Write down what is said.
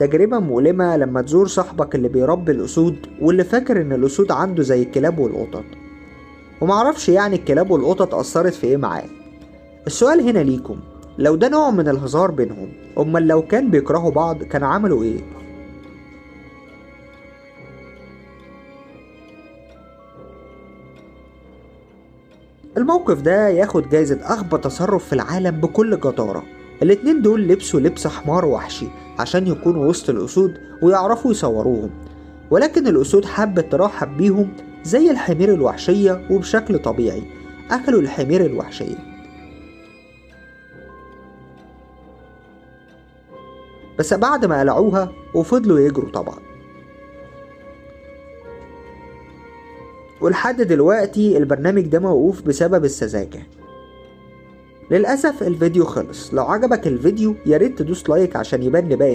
تجربة مؤلمة لما تزور صاحبك اللي بيربي الأسود واللي فاكر إن الأسود عنده زي الكلاب والقطط، ومعرفش يعني الكلاب والقطط أثرت في إيه معاه. السؤال هنا ليكم، لو ده نوع من الهزار بينهم، أمال لو كان بيكرهوا بعض كان عملوا إيه؟ الموقف ده ياخد جايزة أغبى تصرف في العالم بكل جدارة. الاتنين دول لبسوا لبس حمار وحشي عشان يكونوا وسط الأسود ويعرفوا يصوروهم، ولكن الأسود حبت ترحب بيهم زي الحمير الوحشية وبشكل طبيعي أكلوا الحمير الوحشية. بس بعد ما قلعوها وفضلوا يجروا طبعا. ولحد دلوقتي البرنامج ده موقوف بسبب السذاجة. للأسف الفيديو خلص. لو عجبك الفيديو ياريت تدوس like عشان يبان لباقي